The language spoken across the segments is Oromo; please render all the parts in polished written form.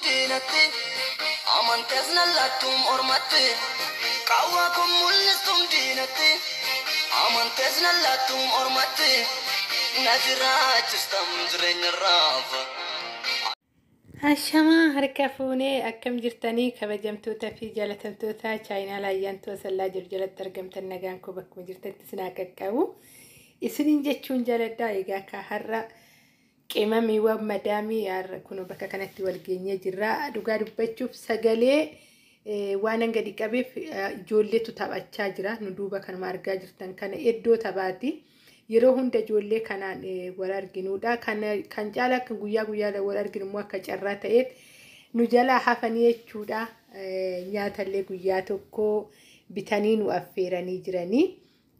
Diinatti amantees nallattuum ormatti, qaawwaa kun mul'istuum diinatti, amantees nallattuum ormatti, na jiraachistam jireenya raafa. Ashamaa, harka fuunee, akkam jirtanii? Kabajamtoota fi jaalatamtoota chaayinaa Ayyaantuu Asallaa jiru jalatti argamtan, nagaan koo bakkuma jirtanitti isin haa qaqqabu. Isiniin jechuun jaaladha. Egaa akka har'a qimamiiwwan madaamii har'a kun bakka kanatti wal geenyee jirra. Dhugaa dubbachuuf sagalee waan hanga dhiqabeef ijoolleetu taphachaa jira. Nu duuba kanuma argaa jirtan kana iddoo taphaati. Yeroo hunda ijoollee kanaan wal arginuudha. Kan caalaa akka guyyaa guyyaa wal arginu immoo akka carraa ta'eet nu jalaa hafanii jechuudha. Nyaatallee guyyaa tokko bitanii nu affeeranii jiranii.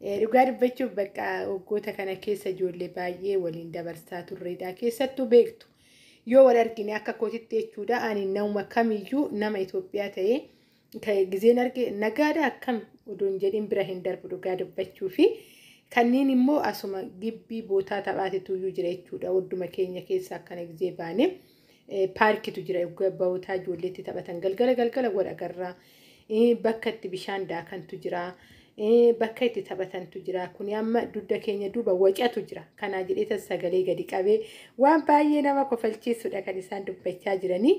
Dhugaa dubbachuuf bakka waggoota kana keessa ijoollee baay'ee waliin dabarsaa turredha. Keessattuu beektu, yoo wal argine akka kootitti jechuudha. Ani nama kamiyyuu nama Itoophiyaa ta'ee gizeen arge nagaadha akkam odoo hin jedhin bira hin darbu, dhugaa dubbachuu fi. Kanneen immoo asuma gibbii bootaa taphaatitu iyyuu jira jechuudha. Wadduma keenya keessa akkana gizee baane paarkitu jira, bootaa ijoolleetti taphatan galgala galgala wal agarraa. Bakka itti bishaan daakantu jira. Bakka itti taphatantu jira. Kuni amma dugda keenya duuba wacatu jira. Kanaa jedhee sagalee gadi qabee waan baay'ee nama kofalchiisudha kan isaan dubbachaa jiranii.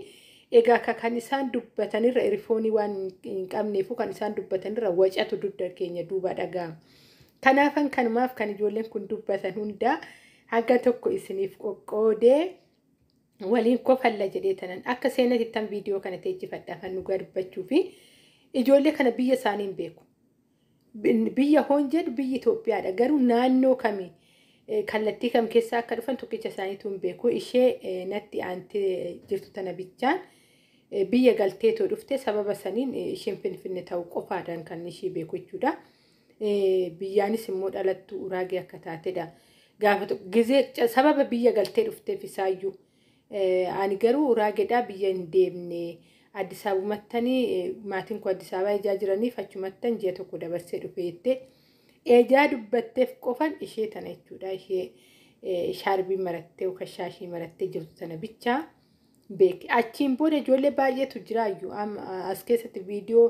Egaa kan isaan dubbatanirra earphone waan hin qabneefu kan isaan dubbatanirra wacatu dugda keenya duuba dhaga'ama. Kanaafan kanumaaf kan ijoolleen kun dubbatan hundaa hanga tokko isiniif qoqqoodee waliin kofalla jedhee tanan akka seenatti tan viidiyoo kana teechifadha kan dhugaa dubbachuu fi ijoollee kana biyya isaanii hin beeku. Biyya hoon jedhu biyyi Itoophiyaadha, garuu naannoo kamii, kallattii kam keessaa akka dhufan tokkicha isaaniitu hin beeku. Ishee natti aantee jirtu tana bichaan biyya galteetoo dhufte, sababa saniin isheen Finfinne ta'uu qofaadhaan kan ishee beeku jechuudha. Biyyaanis immoo dhalattu Uraagee akka taatedha. Gaafa gizee sababa biyya galtee dhufteef isaayyuu ani garuu Uraageedhaa biyya hin deemne, Addis Ababattanii maatiin koo Addis Ababaa ijaa jiraniif achumattan ji'a tokko dabarsee dhufe jettee ejaa dubbatteef qofan ishee tana jechuudha. Ishee shaarbii marattee yookaan shaashii marattee jirtu tana bichaa beeki. Achiin booda ijoollee baay'eetu jiraayyuu as keessatti viidiyoo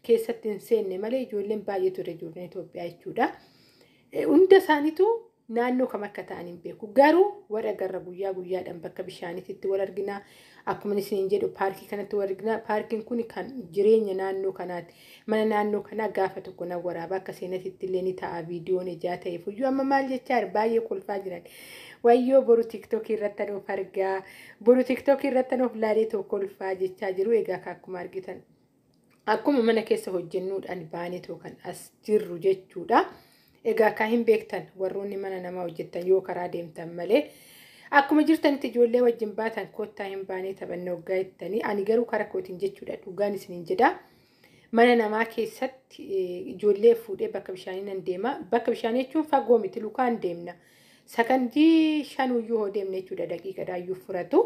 keessatti hin seenne malee ijoolleen baay'eetu jira, ijoolleen Itoophiyaa jechuudha. Hunda isaaniitu naannoo kam akka ta'an hin beeku. Garuu wal agarra, guyyaa guyyaadhaan bakka bishaaniitti wal argina. Akkuma isin jedhu paarkii kanatti wal argina. Paarkiin kun kan jireenya naannoo kanaati. Mana naannoo kanaa gaafa tokko na waraaba, akka seenatitti illee ni ta'a viidiyoon ijaa ta'eef. Iyyuu amma maal jechaa baay'ee kolfaa jiran. Wayyoo, boru TikTokii irratti of argaa. Boru TikTokii irratti of laalee tokko kolfaa jechaa jiru. Egaa akkuma argitan, akkuma mana keessa hojjennuudhaan baanetoo kan as jirru jechuudha. Egaa akka hin beektan warroonni mana namaa hojjettan yoo karaa deemtan malee akkuma jirtanitti ijoollee wajjin baatan kottaa hin baanee taphanna waggaa jettanii, ani garuu karaa kootiin jechuudha, dhugaan isiniin jedha. Mana namaa keessatti ijoollee fuudhee bakka bishaanii nan deema. Bakka bishaanii jechuun fagoo miti, lukaan deemna. Sakandii shanuyyuu hoo deemne jechuudha, daqiiqadhaayyuu furatu.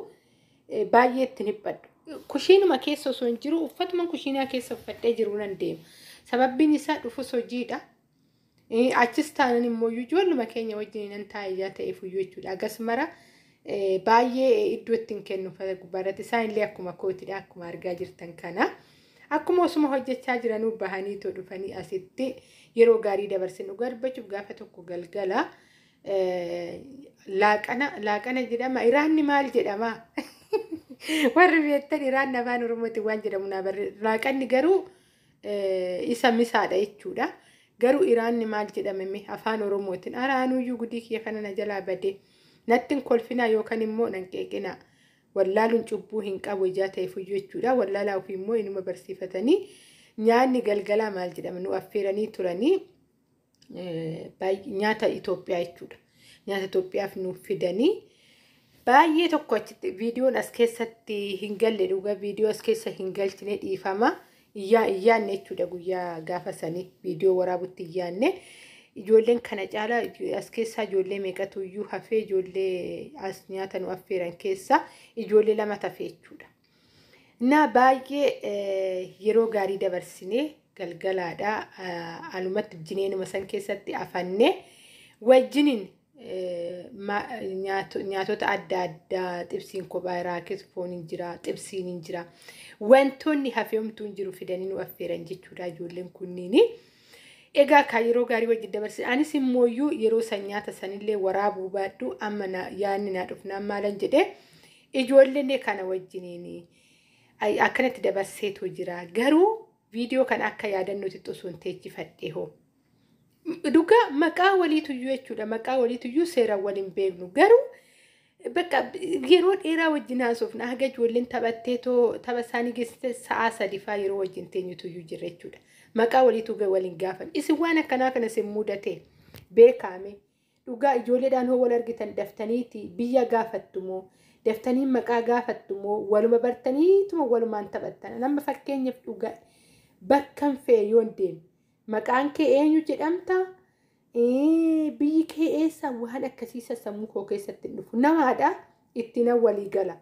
Baay'ee itti dhiphadhu. Kushiinuma keessa osoo hin jiru uffatuma kushiinaa keessa uffadhee jiru nan deema. Sababbiin isaa dhufus hojiidha. Achis taanan immoo ijoolluma keenya wajjin nan taa'ee ta'eef iyyuu jechuudha. Agas mara baay'ee iddoo ittiin kennu gubbaarratti, isaan illee akkuma kootidha, akkuma argaa jirtan kana. Akkuma osuma hojjechaa jiranuu bahanii too dhufanii asitti yeroo gaarii dabarsin. Dhugaa dubbachuuf gaafa tokko galgala laaqana, laaqana jedhama, iraanni maal jedhama? Warri beektan iraan afaan Oromootiin waan jedhamu naa barre. Laaqanni garuu isa misaadha jechuudha. Garuu iraanni maal jedhame afaan Oromootiin? Araanuyyuu gudii kiyya kana na jalaa badee. Natti hin kolfinaa yookaan immoo nan qeeqinaa. Wallaaluun cubbuu hin qabu ijaa ta'eef jechuudha. Wallaalaa ofii immoo inuma barsiifatanii nyaanni galgalaa maal jedhama nu affeeranii turanii, nyaata Itoophiyaa jechuudha. Nyaata Itoophiyaaf nuuf fidanii baay'ee tokko achitti viidiyoon as keessatti hin galle, dhugaa viidiyoo as keessa hin galchine, dhiifama. Iyyaanne jechuudha, guyyaa gaafa sanii viidiyoo waraabutti iyyaanne. Ijoolleen kana caalaa as keessaa ijoollee meeqatu iyyuu hafee, ijoollee as nyaata nu affeeran keessa ijoollee lama hafe jechuudha. Na baay'ee yeroo gaarii dabarsinee galgalaadha. Alumatti jineenuma san keessatti afannee wajjiniin Nyaatota adda addaa, xibsiin kophaa jira, foon hin jira, xibsiin hin jira. Wantoonni hafeemtuu hin jiru fidanii nu affeeran jechuudha ijoolleen kunniini. Egaa kan yeroo gaarii wajjin dabarse, anis immoo yeroo san nyaata sanillee waraabuu baadhu, amma yaadni naa dhufnaan maalan jedhee, ijoolleen kana wajjiniin akkanatti dabarseetu jira. Garuu viidiyoo kana akka yaadannootti osoo hin teechifadhe hoo. Dhugaa maqaa waliituyyuu jechuudha. Maqaa waliituyyuu seeraan waliin beeknu. Garuu bakka yeroo dheeraa wajjin haasofna. Haga ijoolleen taphattee too tapha isaanii geessite sa'a 3 faa yeroo wajjin teenyutuyyuu jirra jechuudha. Maqaa waliitu waliin gaafan. Isin waan akkanaa kana isin mudate beekame. Dhugaa ijoolleedhaan hoo wal argitan daftaniiti biyya gaafattu moo, daftanii maqaa gaafattu moo, waluma bartaniituma walumaan taphattan? Nama fakkeenyaaf dhugaa bakkan fe'e yoon deeme, maqaan kee eenyu jedhamta, biyyi kee eessa, waan akkasiisa sammuu koo keessatti hin dhufu. Namaadha itti nan walii gala.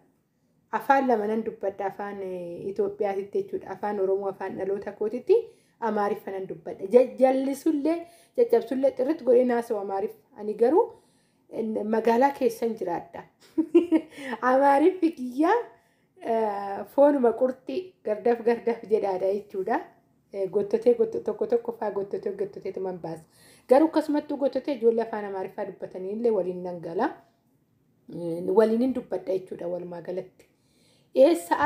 Afaan lama nan dubbadha, afaan Itoophiyaatitti jechuudha. Afaan Oromoo, afaan dhaloota kootitti, Amaariffa nan dubbadha. Jallisullee caccabsullee xirritti godhee naasa'u Amaariffa. Ani garuu magaalaa keessan jiraadha. Amaariffi kiyyaa foonuma qurxii gardaf gardaf jedhaadha jechuudha. Gottotee tokko tokko faa gottotee gottoteetu man baasa. Garuu akkasumattuu gottotee ijoollee afaan Amaariffaa dubbatanii illee waliin nan gala. Waliin hin dubbadha jechuudha walumaa galatti. Eessa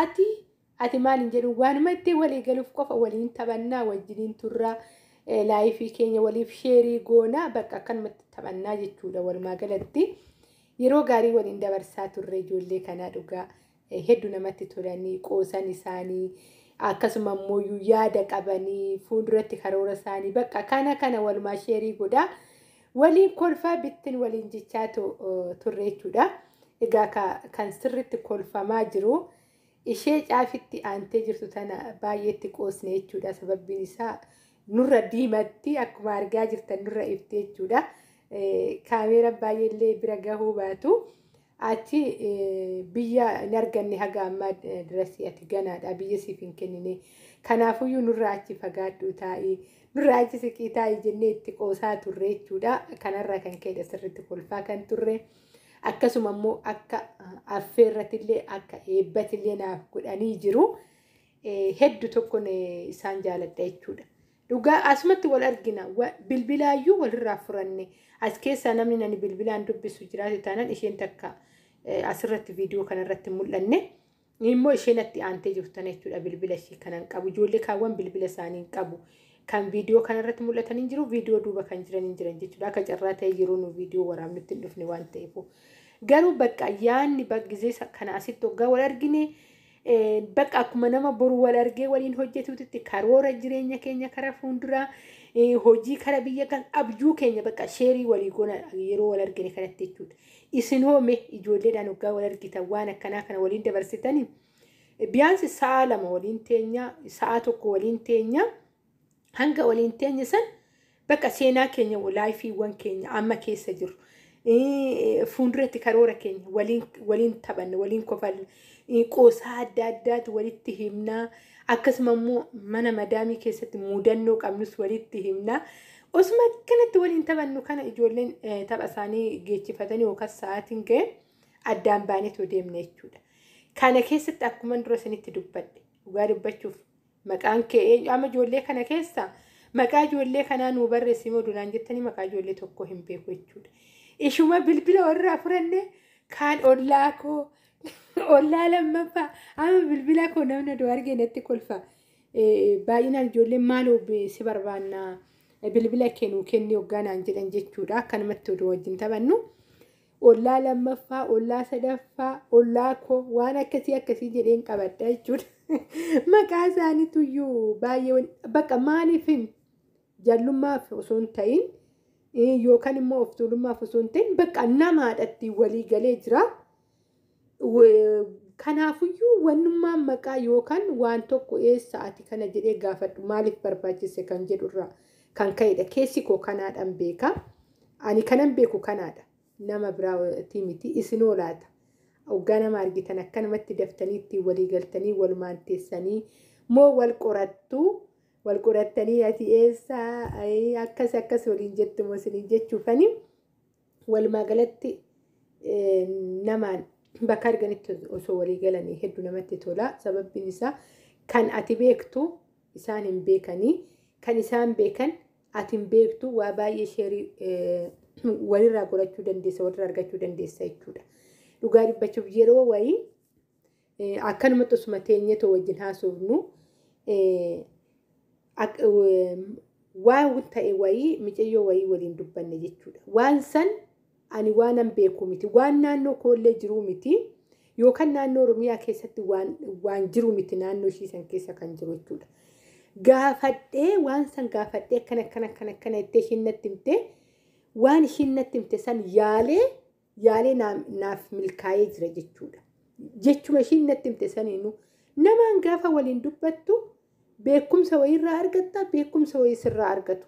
ati maal hin jedhu, waanuma ittiin walii galuuf qofa waliin taphannaa, wajjiniin turraa, life keenya waliif share goonaa, bakka akkanumatti taphannaa jechuudha walumaa galatti. Yeroo gaarii waliin dabarsaa turre ijoollee kanaa. Dhugaa hedduu namatti tolanii, qoosan isaanii, akkasuma immoo yaada qabanii fuulduratti karoora isaanii bakka kana kana walumaa share godhaa waliin kolfaa bittin waliin jechaa turre jechuudha. Egaa kan sirritti kolfamaa jiru ishee caafitti aantee jirtu tana baay'eetti qoosne jechuudha. Sababbiin isaa nurra diimatti, akkuma argaa jirtan nurra ifte jechuudha. Kaameeraan baay'eellee bira gahuu baatu. Achi biyya hin arganne haga ammaa dirasii, ati ganaadha, biyya siif hin kennine. Kanaafuyyuu nurraa achi fagaadhu taa'ii, nurraa achi siqii taa'ii jennee itti qoosaa turre jechuudha. Kanarraa kan ka'edha sirriitti kolfaa kan turre. Akkasuma immoo akka affeerratillee akka eebbatillee naaf godhanii jiru. Hedduu tokkoon isaan jaaladha jechuudha. Dhugaa asumatti wal argina, bilbilaayyuu walirraa furanne. As keessaa namni nani bilbilaan dubbisu jiraate taanaan isheen takka asirratti viidiyoo kanarratti mul'anne. Immoo isheen atti aantee jirtan jechuudha bilbila ishee kanan qabu. Ijoollee kaawwan bilbila isaanii hin qabu. Kan viidiyoo kanarratti mul'atan hin jiru, viidiyoo duuba kan jiran hin jiran jechuudha. Akka carraa ta'e yeroo nu viidiyoo waraabnutti hin dhufne waan ta'eef. Garuu bakka yaadni baggizee kana asitti hoggaa wal argine, bakka akkuma nama boru wal argee waliin hojjetuutti karoora jireenya keenya kara fuulduraa, hojii kara biyya kan abjuu keenya bakka share walii goona yeroo wal argine kanatti jechuudha. Isin hoome ijoolleedhaan hoggaa wal argitan waan akkanaa kana waliin dabarsitanii, biyaansi sa'a 2 waliin teenya, sa'a 1 waliin teenya, hanga waliin teenya san bakka seenaa keenya, lifeiiwwan keenya amma keessa jiru, fuulduratti karoora keenya waliin taphanna, waliin kofalla, qoosaa adda addaatu walitti himnaa, akkasuma immoo mana madaamii keessatti mudannoo qabnus walitti himnaa. Osuma akkanatti waliin taphannu kana ijoolleen tapha isaanii geechifatanii yookaan sa'aatiin ga'e addaan baaneetoo deemna jechuudha. Kana keessatti akkuma dura isinitti dubbadhe, dhugaa dubbachuuf maqaan kee eenyu, amma ijoollee kana keessa maqaa ijoollee kanaa nuu barreessi moo duraan jettanii, maqaa ijoollee tokko hin beeku jechuudha. Ishuma bilbila warraa furanne, kaan ollaa koo, ollaa lammaffaa, amma bilbila koo namni odoo argee natti kolfa. Baay'inaan ijoolleen maaloo si barbaannaa, bilbila kee nuu kenni hoggaa naan jedhan jechuudha. Akkanumatti odoo wajjin taphannu. Ollaa lammaffaa, ollaa sadaffaa, ollaa koo, waan akkasii akkasii jedheen qabadha jechuudha. Maqaa isaaniituyyuu baay'ee bakka maaliif jallummaaf osoo hin ta'in yookaan immoo of tuulummaaf osoo hin ta'in, bakka namaadhatti walii galee jira. Kanaafuyyuu wannummaan maqaa yookaan waan tokko eessa ati kana jedhee gaafadhu maaliif barbaachise kan jedhurraa kan ka'edha. Keessi koo kanaadhaan beeka. Ani kanan beeku kanaadha. Nama biraatii miti. Isinoo laata? Hoggaa nama argitan akkanumatti daftanii ittiin walii galtanii walumaan teessanii moo wal qorattu? Wal qorattanii ati eessa, akkas akkas waliin jettu moo isiniin jechuufani. Walumaa galatti namaan bakka arganitti osoo walii galanii hedduu namatti tola. Sababbiin isaa kan ati beektu isaan hin beekanii, kan isaan beekan ati hin beektu, waa baay'ee share walirraa godhachuu dandeessa, walirraa argachuu dandeessa jechuudha. Dhugaa dubbachuuf yeroo wayii akkanumatti osuma teenyetoo wajjin haasofnu waan ta'e wayii micayyoo wayii waliin dubbanne jechuudha. Waan san ani waanan beeku miti, waan naannoo koollee jiruu miti, yookaan naannoo Oromiyaa keessatti waan jiru miti, naannoo ishii san keessa kan jiru jechuudha. Gaafadhee waan san gaafadhee akkana akkana akkana akkana jettee ishiin natti himte, waan ishiin natti himte san yaalee yaalee naaf milkaa'ee jira jechuudha. Jechuma ishiin natti himte saniinuu namaan gaafa waliin dubbattu beekumsa wayiirraa argatta, beekumsa wayii sirraa argatu.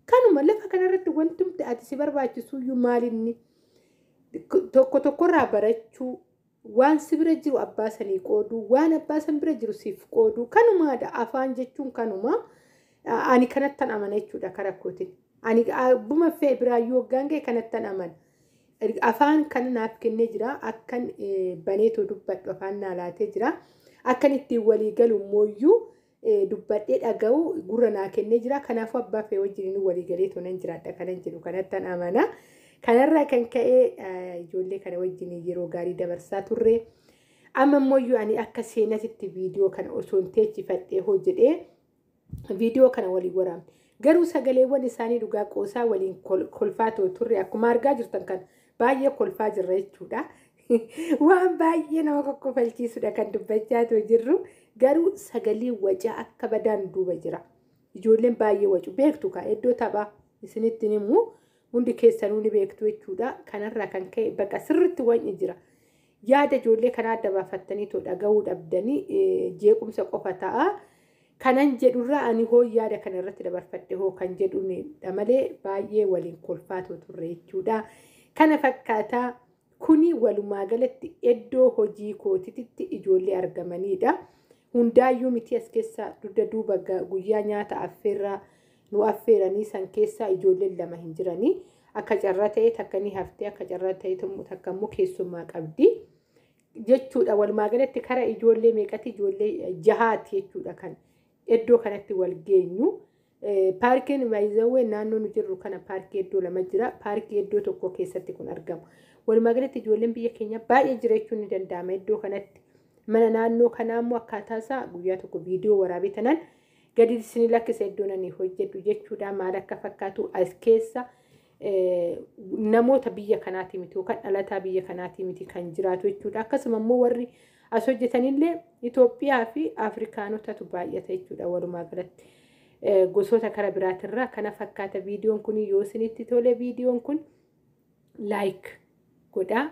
Kanuma lafa kanarratti wantumti ati si barbaachisuyyuu maalinni tokko tokkorraa barachuu, waan si bira jiru abbaa sanii qooduu, waan abbaa san bira jiru siif qooduu, kanumaadha afaan jechuun kanuma. Ani kanattan amana jechuudha karaa kootiin. Ani abbuma fe'e biraayyuu waggaan ga'e kanattan amana. Afaan kana naaf kennee jira. Akkan baneetoo dubbadhu afaan naa laatee jira. Akkan ittiin walii galu immooyyuu dubbadhee dhaga'u gurra naa kennee jira. Kanaafuu abbaa fe'e wajjin walii galeetoo nan jiraadha kanan jedhu kanattan amana. Kanarraa kan ka'e ijoollee kana wajjin yeroo gaarii dabarsaa turre. Amma immoo ani akka seenatitti viidiyoo kana osoo hin teechifadhee hojjedhee viidiyoo kana waliin waraabne. Garuu sagaleewwan isaanii dhugaa qoosaa waliin kolfaa turre, akkuma argaa jirtan kan baay'ee kolfaa jirra jechuudha. Waan baay'ee nama kokkofalchiisudha kan dubbachaa jirru. Garuu sagalee wacaa akka badaan duuba jira. Ijoolleen baay'ee wacu beektu kaa iddoo taphaa isinitti himu hundi keessanuu ni beektu jechuudha. Kanarraa kan ka'e bakka sirriitti wanni jira. Yaada ijoollee kanaa adda baafattanii too dhaga'uu dhabdanii jeequmsa qofa ta'a. Kanan jedhurraa ani hoo yaada kana irratti dabarfadhe hoo kan jedhudha malee baay'ee waliin kolfaa turre jechuudha. Kana fakkaataa kuni walumaa galatti iddoo hojii kootitti ijoollee argamanidha. Hundaayyuu miti, as keessa dugda duuba guyyaa nyaata affeerraa nu affeeranii san keessa ijoolleen lama hin jiranii. Akka carraa ta'e takka ni haftee, akka carraa ta'e takka immoo keessummaa qabdi jechuudha. Walumaa galatti kara ijoollee meeqati, ijoollee jahaati jechuudha kan iddoo kanatti wal geenyu. Paarkiin baay'izawwee naannoo nu jirru kana paarkii iddoo lama jira. Paarkii iddoo tokko keessatti kun argamu. Walumaa galatti ijoolleen biyya keenya baay'ee jira jechuun ni danda'ama iddoo kanatti. Mana naannoo kanaa immoo akkaataa isaa guyyaa tokko viidiyoo waraabee tanaan gadi isin lakkisa iddoo nani hojjedhu jechuudha. Maal akka fakkaatu as keessa namoota biyya kanaati miti yookaan dhalataa biyya kanaati miti kan jiraatu jechuudha. Akkasuma immoo warri as hojjetanillee Itoophiyaa fi Afrikaanotatu baay'ata jechuudha walumaa galatti. Gosoota kara biraatirraa kana fakkaata viidiyoon kun. Yoo isinitti tole viidiyoon kun like godhaa.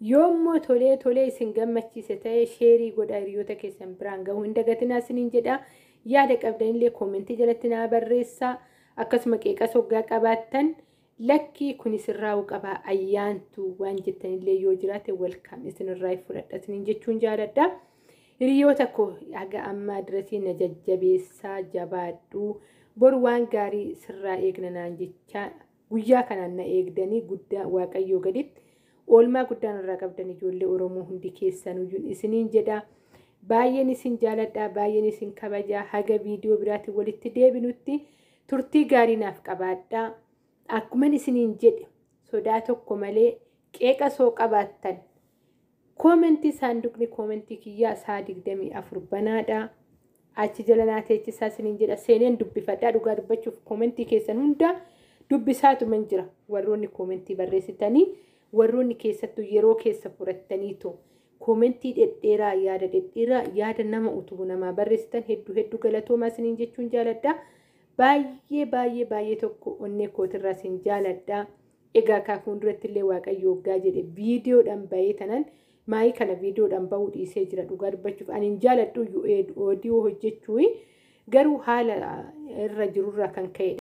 Yoommoo tolee tolee isin gammachiise ta'e share godhaa, hiriyoota keessan biraan gahuu hin dagatinaa isiniin jedhaa. Yaada qabdanillee comment jalatti naa barreessaa. Akkasuma qeeqas hoggaa qabaattan, lakkii kun sirraa'uu qabaa ayyaantu waan jettanillee yoo jiraate welcome, isinirraa fudhadha isiniin jechuun jaaladha. Hiriyoota koo haga ammaa dirasii na jajjabeessaa, jabaadhuu, boru waan gaarii sirraa eegna naan jechaa guyyaa kanaan na eegdanii, guddaa waaqayyoo gaditti oolmaa guddaan irraa qabdan ijoollee Oromoo hundi keessanuyyuu isiniin jedha. Baay'een isin jaaladha, baay'een isin kabajaa. Haga viidiyoo biraatiin walitti deebinutti turtii gaarii naaf qabaadhaa. Akkuman isiniin jedhe sodaa tokko malee qeeqa soo qabaattan comment, saanduqni comment kiyyaa sa'a 24 banaadha. Achi jala naa teechisaa isiniin jedha, seeneen dubbifadhaa. Dhugaa dubbachuuf comment keessan hunda dubbisaatuman jira. Warroonni comment barreessitanii, warroonni keessattuu yeroo keessa fudhattaniitu comment dhedheeraa, yaada dhedheeraa, yaada nama utubu namaa barreessitan hedduu hedduu galatoomaa isiniin jechuun jaaladha. Baay'ee baay'ee baay'ee tokko onnee kootirraa isin jaaladha. Egaa kaa fuulduratti illee Waaqayyo waggaa jedhe viidiyoodhaan bahee tanan maayii kana viidiyoodhaan bahuu dhiisee jira. Dhugaa dubbachuuf ani hin jaaladhu audio hojjechuu, garuu haala irra jirurraa kan ka'edha.